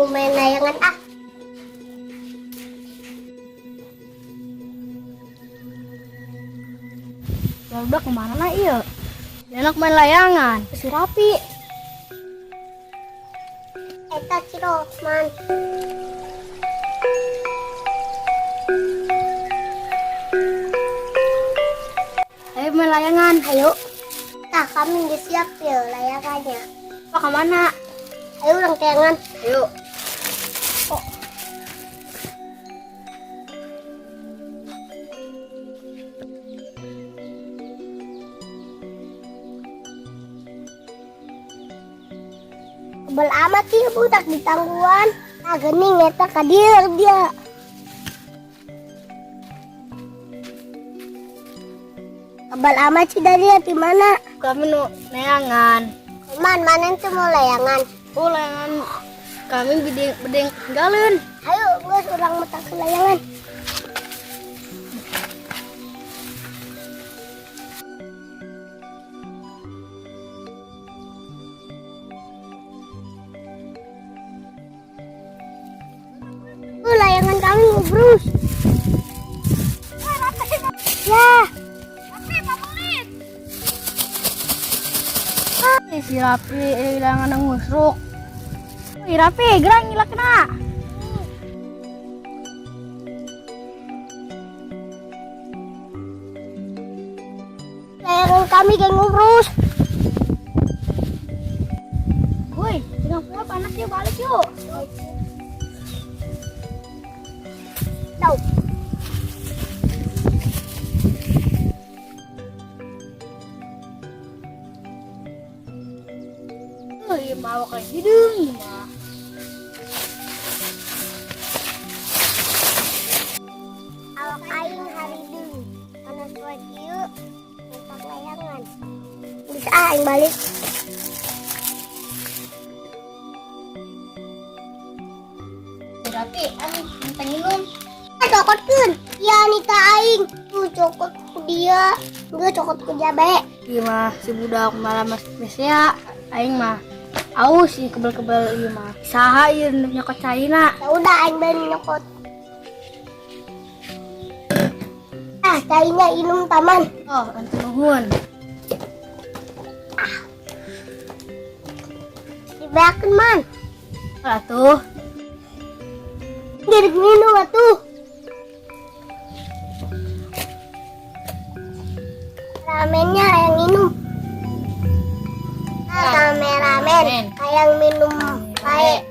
Mau main layangan ah. Ya udah kemana nah iya? Enak main layangan. Si Rapi. Eta si Rohman. Ayo main layangan. Ayo. Tah, kami udah siap ya layangannya. Apa kemana? Ayo urang teangan. Ayo. Oh. Kebel amat sih budak ditangguan. Ah gening eta ka dieu dia. Kebal amat sih dari di mana? Kami nu neangan. Man, mana itu mau layangan? Oh, layangan kami bedeng bedeng ketinggalan. Ayo, geus urang metak ke layangan. Oh, layangan kami ngubrus. Ya, Eh, si Rapi layangan ngusruk. Wih, Rapi, gerang ngilak kena. Layangan kami kayak ngubrus. Woi, sedang pula panas yuk, balik yuk. Tahu. Wih, mau ke hidung mah. Awak aing harideung. Panas poe kieu, mentak layangan. Bisa ah, aing balik. Si Rapi, anu minta minum. Ah, cokotkeun. Ya nikah aing. Tuh cokot ku dia. Geus cokot ku jabe. Iya mah si budak malah mas mesya aing mah aus sih kebel-kebel ieu mah. Saha ieu nu nyokot caina? Ya udah aing bari nyokot. Ah, caina inum taman. Oh, antu nuhun. Dibeakeun man. Atuh. Girik minum atuh. Ramennya yang minum. Ah, kameramen, kayak minum baik.